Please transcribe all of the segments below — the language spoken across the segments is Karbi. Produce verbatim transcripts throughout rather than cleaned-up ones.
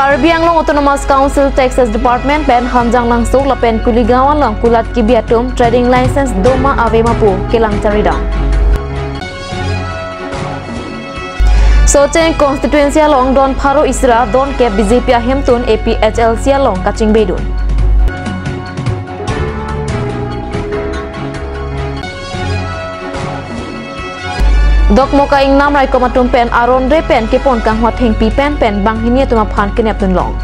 Karbi Anglong Autonomous Council Taxes Department pen Hanjanglangso lapen Kuligaon along kulat kebi atum trading license doma ave ma pu kelang charidam. Socheng constituency along don pharo isi ra don kep B J P ahemtun A P H L C along kachingbedun. Dokmoka Ingnam raikom atum pen aron re pen kepon kanghwa thengpi pen pen banghini atum aphan kenep tunlong.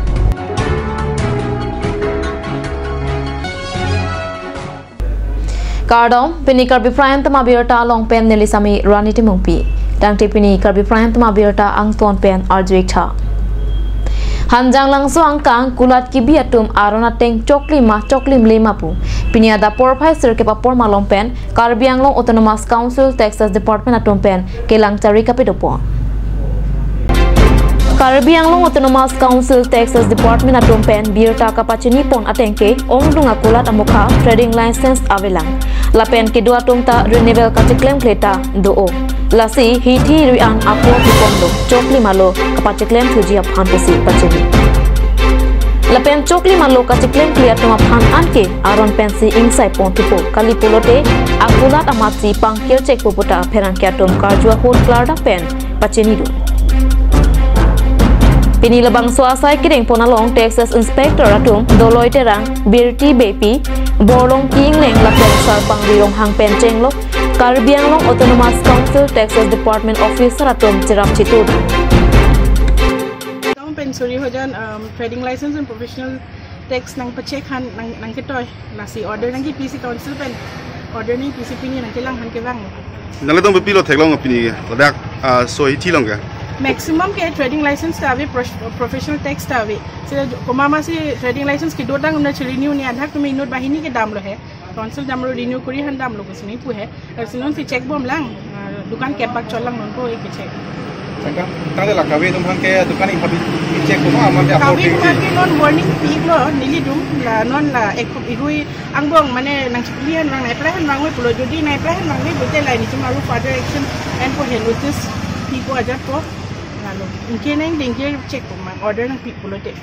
Kardom, pini Karbi Prime Time abirta along pen neli sami Rani Timungpi. Tangte pini Karbi Prime Time abirta angton pen arju-ik tha. Hanjanglangso angkang kulat kebi atum aron ateng choklim ma choklimle ma pu pini adap porphai sirkep apor malom pen Karbi Anglong Autonomous Council Taxes Department atum pen kelang chari kapedopo. Karbi Anglong Autonomous Council Taxes Department atum pen birta kapachini pon ateng ke ongdung akulat amokha trading license avelang. Lapen kedo atum ta renewal kacheklemkle ta do-o. Lasi hithi ri an apor kepon do choklim alo kapacheklem thuji aphan pusi pachini. Lapen choklim alo kacheklemkle atum aphan anke aron pensi ingsai pon thupo kali pulote akulat amatsi pangkirchekpo pu ta pherangke atum karju ahut klardak pen pachinidun. Pini labangso asai kedeng pon along Taxes Inspector atum Doloi Terang, Birti Beypi, Borlongki Ingleng lapen Sarpangri Ronghang pen chenglok Karbi Anglong Autonomous Council Taxes Department Officer atum cherap chitun. Account pen suri hojan, um, trading license and professional tax nangpacheck han nang, nangketoi. Lasi order nangkepisi council pen. Order nangpisi pini nangkelang han kevang. Nanglitum pipilo theklong pini ladak, ah, so hithi along ke? Maximum ke trading license ta ave, pros-, professional tax ta ave. Se komat masi trading license kedodang umna renew ne adhak tumi inut banghini kedamlo he. Council damlo renew kuri han damlo kusini pu he. Lasi nonsi check bomlang, ah, dukan kep bak chotlang non ko eke check. Tangka, tangka la kave atum aphan ke dukan ingphabi check bomlang, amat ke kave apor atum aphan ke non warning pilo nelitum la non la ek irui angbong mane nangchikli han vang nang-apply han vangve pulo, jodi nang-apply han vangve pulote la nelitum aru further action enpo he, notice pipo ajatpo. Lalo anke nang danger check bomlang, order nangpi pulote.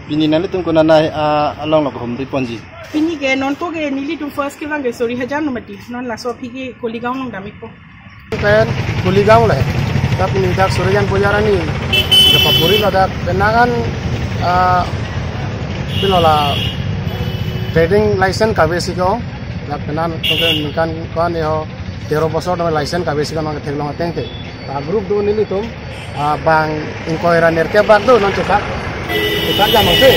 Pini nanglitum konat, ah, along lo humri ponji? Pini ke non to ke nelitum first kevang ke suri hajar no mati. Non laso aphi ke Koligaon along dam-ikpo. Pen Koligaon le. Ta pini dak Suryajan Bojar ani. Dapat puri ladak penangan, ah, pinola trading license kavesi ko. Dak penan to ke ningkan ko-an ho tero bosor no license kavesi ko nang theklong ateng te. Ta group do nelitum, ah, bang ingkoi ra nerkep bak do non chethak. Chethak jam ase.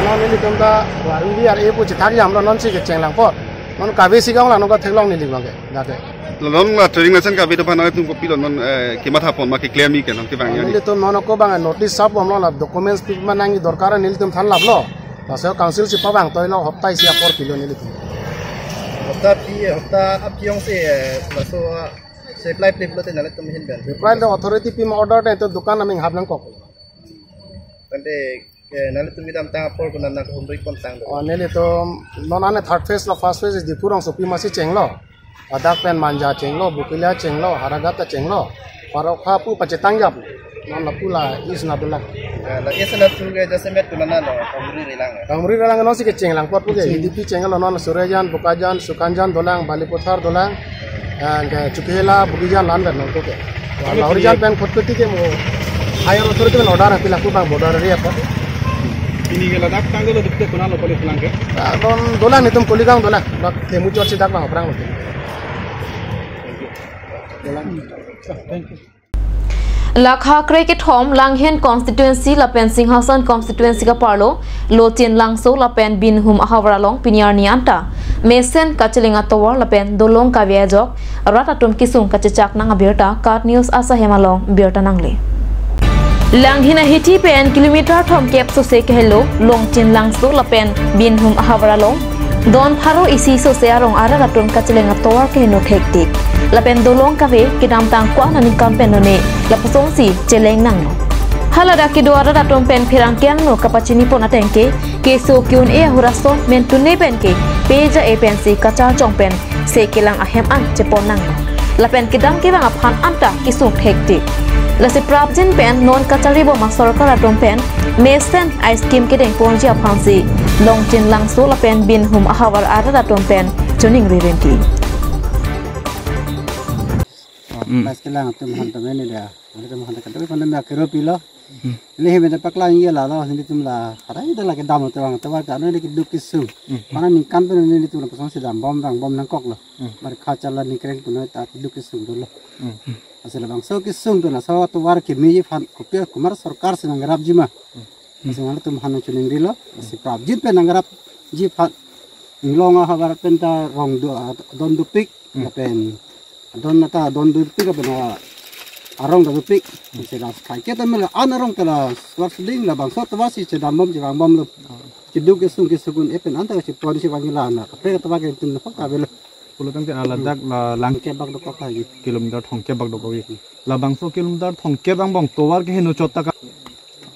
Non nelitum ta warung biar e pu chethak jamlo, nonsi kecheng lang apot. Non kavesi ko lang non ko theklong neli bang ke. Date. Lo non la trading license kave atum aphan nangtum kopilo non, eh, kematha pon ma keklemji ke non kevang ya. Nelitum non ko bang notice sap bomlo, la documents pi ma nangji dorkar nelitum than laplo. Laso council si pavang toilo, hopta isi apor pilo nelitum. Hopta pi, hopta aphi jongsi, eh, laso, ah, se apply plip lote nanglitum ahin pen. Reply to authority pima order te to dukan aming hap nangkok. Tangte, eh, nanglitum kedamtang apor konat nang humri pon tang do? Oh, nelitum non ane third phase lo, first phase is Diphu rongsopi masi chenglo. Ladak pen Manja chenglo, Bokolia chenglo, Howraghat ta chenglo. Parokha pu pachetang jap. Non lapu la East na dolang. Eh, la East na thu ke jasemet konat nang humri relang. Humri relang nonsi kecheng lang apot pu ke. Kecheng. E D P chenglo non Suryajan, Bokajan, Sukanjan dolang, Balipathar dolang. Eh, ke Chokihola, Bogijan la-an pen non to ke. Wala Bogijan pen khot peti ke mo higher authority pen order pilapu bang border area ko. Pini ke ladak tang dolo dikte konat lo kali pulang ke? Ah, non dolang nelitum Koligaon dolang. Dak Themu church dak bang aphrang lo. Dolang. Thank you. Lakha krekethom Langhin constituency lapen Singhason constituency kaparlo Lochinlangso lapen Binhum ahavar along pini arni anta mesen kacheleng atovar lapen dolong kave ajok rat atum kesung kachechak nang abirta KAT News asahem along birta nangle. Langhin ahithi pen kilometer thomkep sose kehelo Lochinlangso lapen Binhum ahavar along don pharo isi sose arong arat atum kacheleng atovar keheno thektik. Lapen dolong kave kedamtang ko-an aningkan pen lone lapusonsi cheleng nanglo. Haladak kedo arat atum pen pherangke angno kapachini pon ateng ke keso ke-un-e ahut ason mentune pen ke peja e pensi kacharchong pen se kelang ahem an chepon nanglo. Lapen kedam kevang aphan anta kesung thektik. Lasi prapjin pen non kacharibom asorkar atum pen mesen a-scheme kedengponji aphansi Longchinlangso lapen Binhum ahavar arat atum pen choningri rinti. Hmm. Pas kelang atum han tame ni da. Nelitum han ta kadokave aphan ta me akero pilo. Hmm. Neli hem ta paklang ye lalo, nelitum la harai da lake dam tovar, tovar ta neli keduk kesung. Hmm. Mana ningkan pen nelitum lapuson si dambom vangbom nangkoklo. Hmm. Mar kachala ningkreng pen ta keduk kesung dolo. Hmm. Lasi labangso kesung pen laso tovar kemeji aphan kopi komat sorkar si nangrapji ma. Hmm. Lasi nelitum han choningrilo, lasi prapjin pen nangrapji aphan. Inglong ahavar pen ta rong do, ah, don dopik, hmm, lapen don ta don dopik lapen, ah, arong ta dopik. Hmm. Lasi la kaiketa mela an arong ta la suar suding labangso tovar si chedambom chevangbomlo. Oh. Keduk kesung kesung un-e pen anta chepon si vangila na. Kaprek tovar ke tun hok ta avelo. Pulo tangte, ah, ladak la lang thomkep bak dokok lagi. Kilometer thomkep bak dokok lagi. Labangso kilometer thomkep angbong tovar ke heno chot ta ka.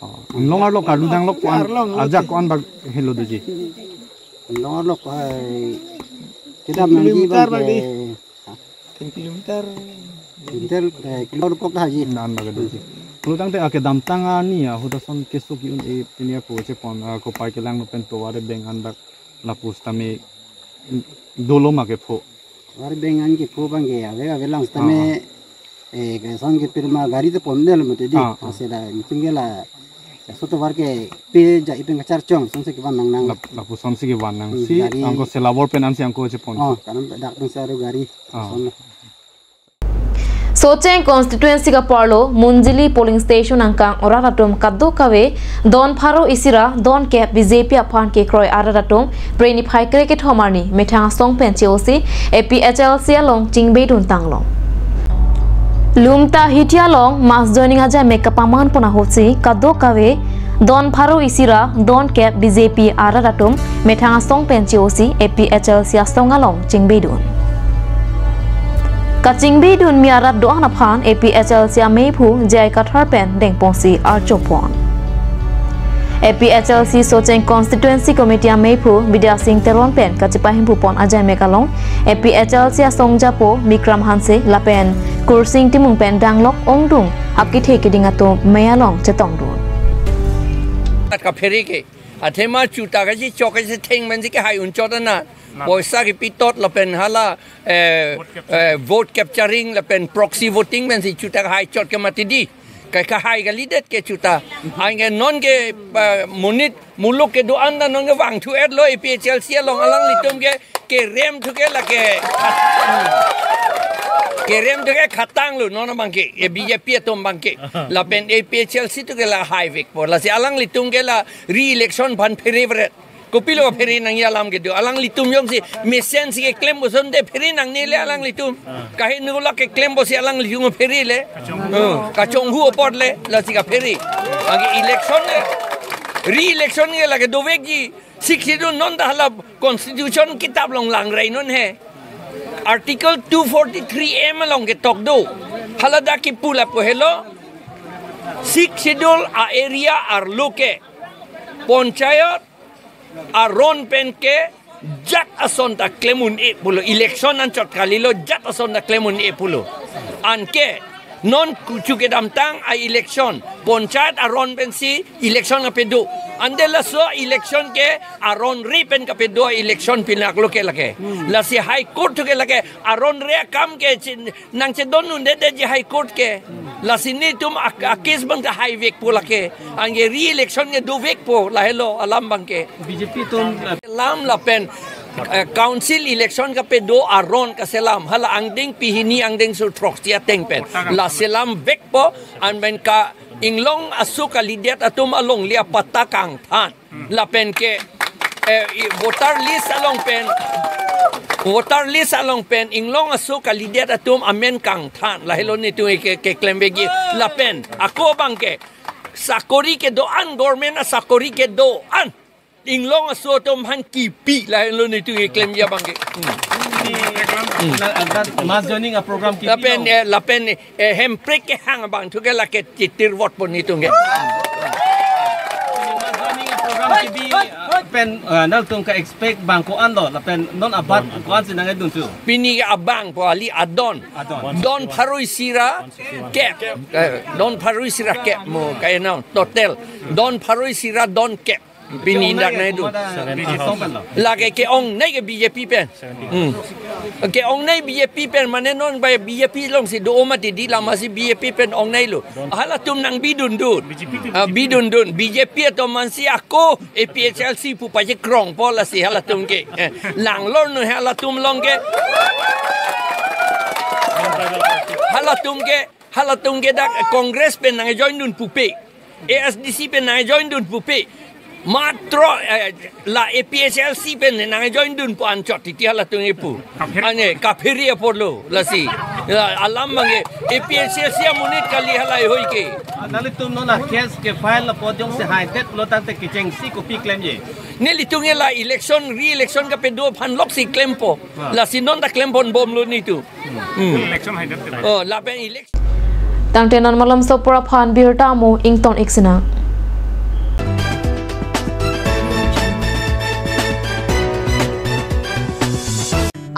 Oh, inglong arlo karlu danglok ko-an, arlong lo ajak ko-an bak helo doji. Inglong arlo ko hai kedam nangji kilometer bang bak ke di. Tin kilometer. Kilometer, eh, kilometer kok dah ji. Nan bak doji. Pulo tangte, ah, kedamtang arni ahut ason keso ki-un-e pini ako chepon, ah, kopai kelang pen tovar beng an bak lapu sitame dolo ma kepho. Tovar beng an kepho bang ke ave ave lang sitame, ah, eh, ke son ke pirma gari ta pondel mati di. Ah, ah. Aseda meeting ke la, ya, so tovar ke pe ja ipeng kacharchong, son si kevan nangnang. Lap-, lapuson si kevan nang. Hmm, si gari. Anko sela bor pen ansi anko chepon. Oh, kanam dak pen saru gari. Ah. Son. Socheng constituency kaparlo Munjili polling station angkang arat atum kadokave don pharo isi ra don kep B J P aphan kekroi arat atum Phre niphai kre kethom arni methang asong pen che-osi A P H L C along chingbedun tanglo. Lumta Hithi along mass joining ajai mek kapaman pon ahutsi kadokave don pharo isi ra don kep B J P arat atum methang asong pen che-osi A P H L C asong along chingbedun. Kachingbedunmi arat do-an aphan A P H L C ameiphu J I Kathar pen dengponsi archopon. A P H L C Socheng Constituency Committee ameiphu Bidya Sing Teron pen kachepahimphu pon ajai mek along A P H L C asongjapo Bikram Hanse lapen Kursing Timung pen danglok ongdung akethe keding atum mei along chetongdun. Kat kaphere ke, athema chuta kachichok kachetheng pen si kehai unchot ana. Poisa kepi tot lapen hala, eh, vote capture, eh, vote capturing lapen proxy voting pen si chuta kahai chot ke mati di. Ke kahai kalidet ke chuta. Anke non ke, eh, monit muluk kedo-an ta non ke vangthu-etlo A P H L C along alanglitum ke kerem thu ke lake. Kerem thu ke khatanglo non abang ke, eh, B J P atum abang ke. Lapen A P H L C thu ke la haivekpo. Lasi alanglitum ke la re-election aphan pherevret. Kopilo phere nangji alam kedo. Alanglitum jongsi mesen si keklem boson te phere nangne le alanglitum. Kaheno la keklem bosi alanglitum phere le. Kachonghu. Oh, kachonghu apot le lasi kaphere. Anke election le, re-election ke lake dovekji. Sixth Schedule non ta hala constitution kitap along langrai non he. Article two forty-three M along ketok do. Hala dak kipu lapu helo. Sixth Schedule a-area arlo ke panchayat aron pen ke jat ason ta klem un-e pulo, election anchot kalilo, jat ason ta klem un-e pulo. Anke non kuchu kedamtang a-election, panchayat aron pensi election kapedo. Ante laso election ke aron re pen kapedo a-election pinaklo ke lake. Hmm. Lasi High Court thu ke lake aron re akam ke chin-, nangchedondundedetji High Court ke. Lasi netum ak-, a-case abang ta haivekpo lake. Anke re-election ke dovekpo, lahelo alam abang ke. B J P atum, eh, lam lapen, eh, council election kapedo aron kaselam. Hala angdeng pehini angdengso throksi ateng pen. La selamvekpo, anpen ka inglong aso kalidet atum alongle apatta kangthan. Lapen ke, eh, i voter list along pen, voter list along pen inglong aso kalidet atum amen kangthan. Lahelo netum ke, keklem begi. Lapen ako abang ke sakori kedo-an, government asakori kedo-an inglong aso atum aphan kipi, lahelo netum keklemji abang ke. Hmm. Hmm. Na, that mass joining a-program kipi. Lapen, eh, lapen, eh, Hemprek kehang abang thu ke lake chitir vote pon netum ke. Mass joining a-program kipi, ah, Pen, eh, nangtum ke-expect abang ko-an lo, lapen non abat ko-an si nangdun tu. Pini ke abang po, kali adon. Adon. Don pharo isi ra kep. Eh, don pharo isi ra kep mo kainong total. Don pharo isi ra don kep. Pini dak nangdun. Seventy thousand. Lake ke-ongnei ke B J P pen. Hmm. Ke-ongnei B J P pen mane non bai B J P along si do mati di lama si B J P pen ongnei lo. Halatum nangbidundun. Ah, bidundun. B J P atum man si ako A P H L C pu paje krong po lasi halatum ke. Eh, langlor no halatum along ke. Halatum ke, halatum ke dak Congress pen nangjoindun pupe. A S D C pen nangjoindun pupe. Matro, eh, la A P H L C pen nangjoindun pu anchot titi halatum ipu. Kapher. Ane, kapher apotlo, lasi. La, alam abang ke, A P H L C amonit kali halahei ke. Nanglitum non a-case ke-file apot jongsi haidet lo tangte kechengsi kopi klemji? Nelitum ke la election, re-election kapedo aphan loksi klempo. Ah. Lasi non ta klempon bomlo nelitum. Hmm. Election haidet. Oh, lapen election. Tangte non malomso apor aphan birta amo ington ik sinang.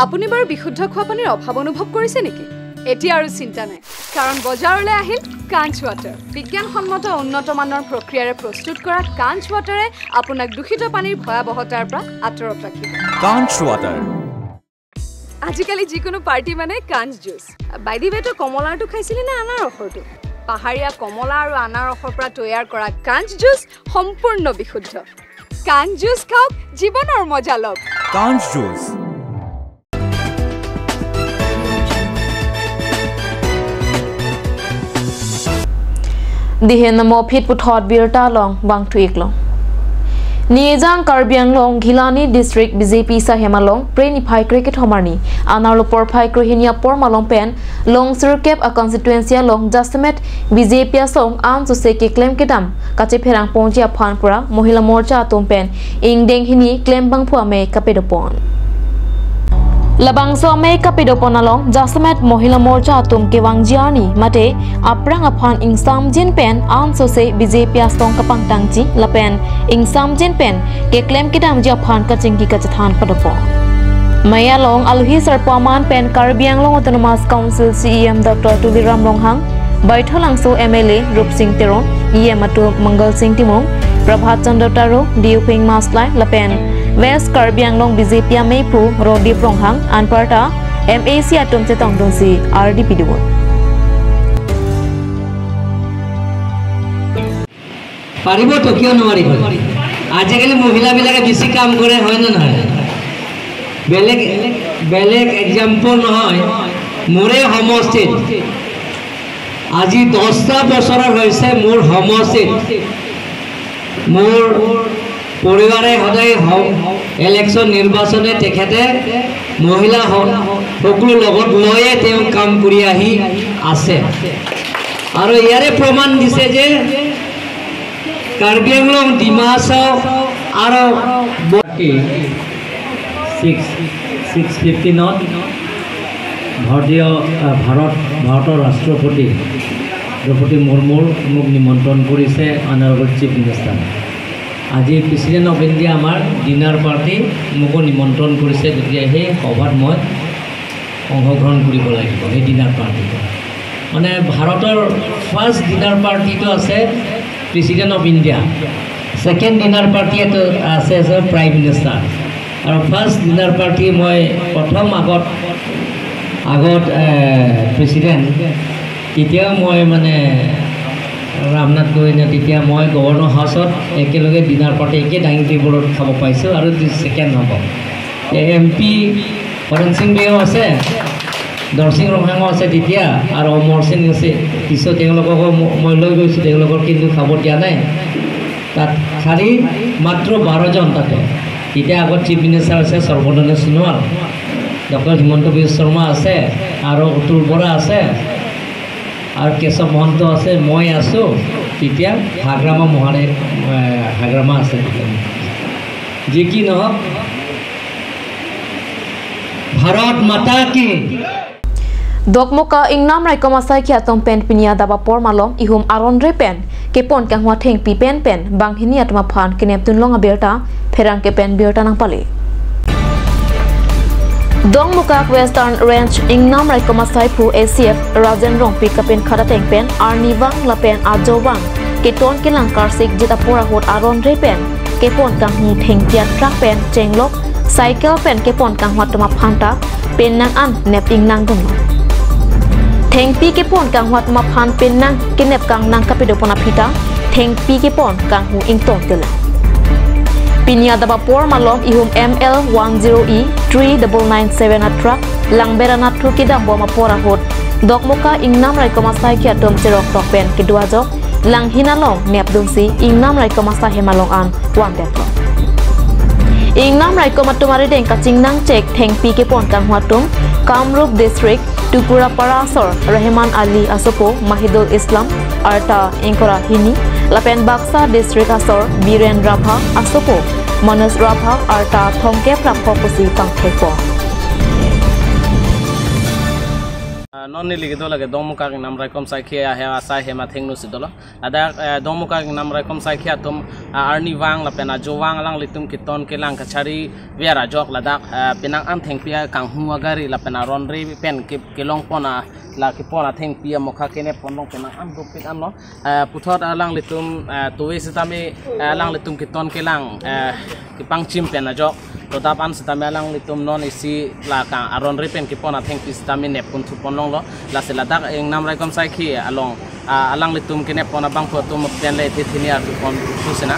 আপুনি বাৰু বিশুদ্ধ খোৱা পানীৰ অভাৱ অনুভৱ কৰিছে নেকি? এতিয়া আৰু চিন্তা নাই, কাৰণ বজাৰলৈ আহিল কাঞ্চ ৱাটাৰ। বিজ্ঞানসন্মত উন্নত মানৰ প্ৰক্ৰিয়াৰে প্ৰস্তুত কৰা কাঞ্চ ৱাটাৰে আপোনাক দূষিত পানীৰ ভয়াৱহতাৰ পৰা আঁতৰত ৰাখিব। কাঞ্চ ৱাটাৰ। আজিকালি যিকোনো পাৰ্টি মানে কাঞ্চ জুচ। বাই দি ৱে, তই কমলাৰটো খাইছিলি নে আনাৰসৰটো? পাহাৰীয়া কমলা আৰু আনাৰসৰ পৰা তৈয়াৰ কৰা কাঞ্চ জুচ সম্পূৰ্ণ বিশুদ্ধ। কাঞ্চ জুচ খাওক, জীৱনৰ মজা লওক। কাঞ্চ juice. Dihen namo phit puthot birta along bangthu ik long. Nijang Karbi Anglong Gilani District B J P Sahem along Phre niphai krekethom arni anerlo porphai krehini apor malom pen Longsirkep a constituency along jasemet B J P asong ansose keklem kedam kachepherang pongji aphan pura Mohila Morcha atum pen ingdeng hini klembangphu amei kapedopon. Labangso amei kapedopon along jasemet Mohila Morcha atum kevangji arni mate aphrang aphan ingsamjin pen ansose B J P asong kapangtangji lapen ingsamjin pen keklem kedamji aphan kachingki kachethan padopon. Mei along alohi sarpo aman pen Karbi Anglong Autonomous Council C E M Doctor Tuliram Ronghang, Baithalangso M L A Rupsing Teron, E M atum Mangal Sing Timung, Prabhat Chandra Taro, Diu Phing Maslai lapen West Karbi Anglong B J P ameiphu Rodip Ronghang anparta M A C atum chetongdunsi ardi pidun. পাৰিব তো, কিয় নোৱাৰিব? আজিকালি মহিলাবিলাকে বেছি কাম কৰে, হয় নে নহয়? বেলেগ, বেলেগ এক্সাম্পল নহয়, মোৰে সমষ্টিত আজি দহটা বছৰৰ হৈছে মোৰ সমষ্টিত মোৰ পৰিবাৰে সদায় হ-, ইলেকশ্যন নিৰ্বাচনে তেখেতে মহিলা স-, সকলো লগত লৈয়ে তেওঁ কাম কৰি আহি আছে। আৰু ইয়াৰে প্ৰমাণ দিছে যে কাৰ্বি আংলং, ডিমা হাছাও আৰু ব- ছিক্স, ছিক্স ফিফটিনত ভাৰতীয়, আহ, ভাৰত, ভাৰতৰ ৰাষ্ট্ৰপতি দ্ৰৌপদী মুৰ্মুৰ মোক নিমন্ত্ৰণ কৰিছে অনাৰেবল চিফ মিনিষ্টাৰ। আজি প্ৰেচিডেণ্ট অফ ইণ্ডিয়া আমাৰ ডিনাৰ পাৰ্টি, মোকো নিমন্ত্ৰণ কৰিছে, গতিকে সেই সভাত মই অংশগ্ৰহণ কৰিব লাগিব, সেই ডিনাৰ পাৰ্টিটো। মানে ভাৰতৰ ফাৰ্ষ্ট ডিনাৰ পাৰ্টিটো আছে president of India, second dinner party এইটো আছে, আছে প্ৰাইম মিনিষ্টাৰ। আৰু ফাৰ্ষ্ট ডিনাৰ পাৰ্টি মই প্ৰথম আগত, আগত, এ, প্ৰেচিডেণ্ট, তেতিয়াও মই মানে ৰামনাথ গোবিন্দ, তেতিয়া মই গভৰ্ণৰ হাউচত একেলগে ডিনাৰ পাৰ্টি একে ডাইনিং টেবুলত খাব পাইছোঁ আৰু এইটো ছেকেণ্ড হ'ব। এ, এম পি হৰেণ সিং বেও আছে, দৰসিং ৰংহাঙো আছে তেতিয়া, আৰু অমৰ সিং আছে, পিছত তেওঁলোককো ম-, মই লৈ গৈছোঁ, তেওঁলোকক কিন্তু খাব দিয়া নাই। তাত খালি মাত্ৰ বাৰজন তাতে। তেতিয়া আগত চিফ মিনিষ্টাৰ আছে সৰ্বানন্দ সোণোৱাল, ডক্টৰ হিমন্ত বিশ্ব শৰ্মা আছে, আৰু অতুল বৰা আছে, আৰু কেশৱ মহন্ত আছে, মই আছোঁ। তেতিয়া হাগ্ৰামা মহাদেৱ, এ, হাগ্ৰামা আছে তেতিয়া। যি কি নহওক, ভাৰত মাতা কি। Dokmoka ingnam raikom asaikhi atum pen pini adap apor malom ihum aron re pen kepon kanghua thengpi pen pen banghini atum aphan kenep dunlong abirta pherangke pen birta nangpale. Dongmukak Western Range Ingnam Raikom Asaiphu A C F Rajen Rongpi kapinkhat ateng pen arnivang lapen ajovang keton kelang karsik jit apor ahut aron re pen kepon kanghu thengpi atruck pen chenglok cycle pen kepon kanghua atum aphan ta penang an nep ingnang dunlo. Thengpi kepon kanghua atum aphan penang kenep kangnang kapedopon aphi ta thengpi kepon kanghu ingtong telang. Pini adap apor malom ihum M L one zero E three double nine seven atruck Langbera nathu kedam bom apor ahut Dokmoka Ingnam Raikom Asaikhi atum cherok tok pen kedo ajok Langhin along nepdunsi Ingnam Raikom Asai hem along an vangdetlo. Ingnam Raikom atum arideng kachingnang chek thengpi kepon kanghua atum Kamrup District Tukurapara asor Rehman Ali asopo Mahidul Islam arta ingkoi ra hini lapen Baksa District asor Biren Rabha asopo Manoj Rabha arta thomkep ra pho pusi pangthekpo. Ah, non neli kedo lake Dongmukak Ingnam Raikom Asaikhi ahem asai hem athengno si dolo. Ladak, eh, Dongmukak Ingnam Raikom Asaikhi atum, ah, arnivang lapen ajovang alanglitum keton kelang kachari ver ajok ladak, eh, penang an thengpi kanghu agari lapen aron re pen ke-, kelongpon a la kepon athengpi amokha kenep ponlong penang an dopik anlo. Eh, puthot alanglitum, eh, towe sitame, eh, alanglitum keton kelang, eh, kepangchim pen ajok. Todap an sitame alanglitum non isi la ka aron re pen kepon athengpi sitame nep pon thu ponlonglo. Lasi ladak Ingnam Raikom Asaikhi along, ah, alanglitum kenep pon abangphu atum pen le thithini artu pon thu sina.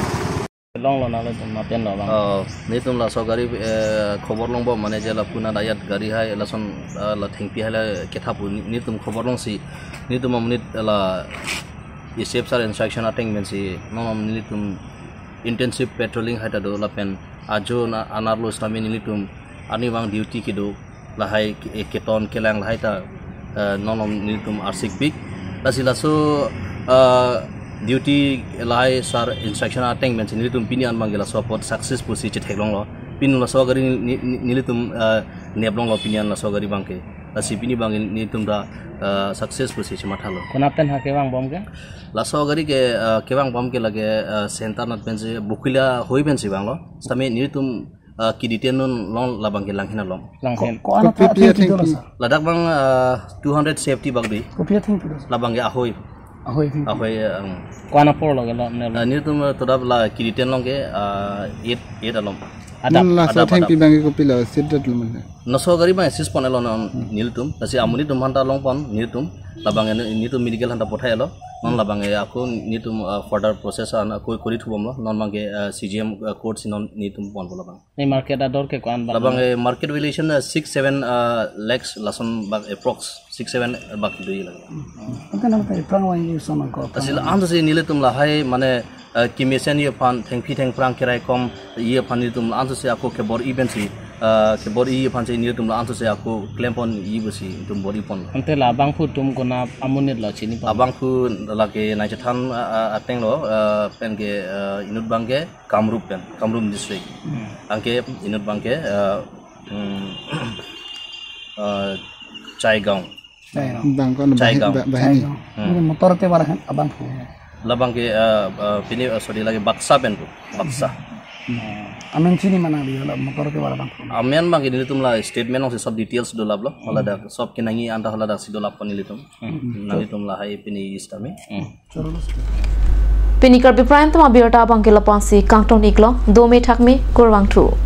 Longlo nangtum mapen lo bang. Oh, nelitum laso gari, eh, khobor longbom mane je la puna dayat gari hai lason, eh, la thengpi hai la kethapu ni-, nelitum khobor longsi nelitum amonit la A C F sir instruction ateng pensi non nelitum intensive patrolling hai ta do lapen ajo na anarlo sitame nelitum arnivang duty kedo lahai ke-, eh, keton kelang lahai ta, eh, non nelitum arsikpik. Lasi laso, eh, duty lahai sir instruction ateng pensi nelitum pini an bangke laso apot success pusi chetheklonglo. Pini laso gari ni-, ni-, nelitum, eh, neplonglo pini an laso gari bangke. Lasi pini bangke nelitum ta, eh, success pusi chemathalo. Konat pen ha kevang bom ke? Laso gari ke, eh, kevang bom ke lake, eh, center nat pensi Bokulia ahoi pensi vanglo. Sitame nelitum, eh, kedetain dunlong labangke Langhin along. Langhin. Ko-, ko-an Kopi aphan pi athengpi athengpi do, sir? Ladak bang, eh, two hundred safety bak dui. Kopi athengpi do, sir? Labangke ahoi. Ahoi athengpi. Ahoi, eh, ang. Ko-an apor lo ke lo, ne lo? Eh, nelitum, eh, todap la kedetain long ke, eh, eight, eight along. Adap. Non laso Adap, athengpi adap. Bangke kopilo, state lo mane? Laso gari bang assist pon elo non nelitum. Lasi amonit atum aphan ta longpon nelitum. Labang ene nelitum medical aphan ta pathai elo. Non labang e ako nelitum, uh, further process an ako kori thubomlo. Non bangke, uh, C G M, uh, court si non nelitum ponpo labang. Ne market ador ke ko-an bang? Labang e market valuation, uh, six seven, uh, lakhs lason bang approx. Six seven bak dui lagi. Ante nang ta iphrang wang yu son ko. Lasi la-an si nelitum lahai mane, eh, kemesen ye aphan thengpi thengphrang keraikom ye aphan nelitum la-an si ako kebor-i pensi, eh, kebor-i aphan si nelitum la-an si ako klempon-i pusi nelitum bor-i pon. Ante labangphu atum konat amonit lo chinipon? Abangphu lake Naichethan, eh, eh, ateng lo, eh, penke, eh, inut bangke Kamrup pen, Kamrup district. Hmm. Anke inut bangke, eh, hmm, eh, Chaigaon. Chaigaon. Bang ko Chaigaon. Bah-, bahini. Chaigaon. Hmm. Ini motor te wara kan abangphu. Labangke, eh, eh, pini, eh, sorry, lake Baksa pen pu. Baksa. Hmm. Amen chini mana dia la motor te wara abangphu. Amen bangke nelitum la statement along si sob details dolaplo. Hala dak sob kenangji anta hala dak si dolap pon nelitum. Hmm. Nanglitum lahai pini sitame. Hmm. Pini Karbi Prime Time abirta abangke la-an si kangton iklo, dome thakme, kurvangthu.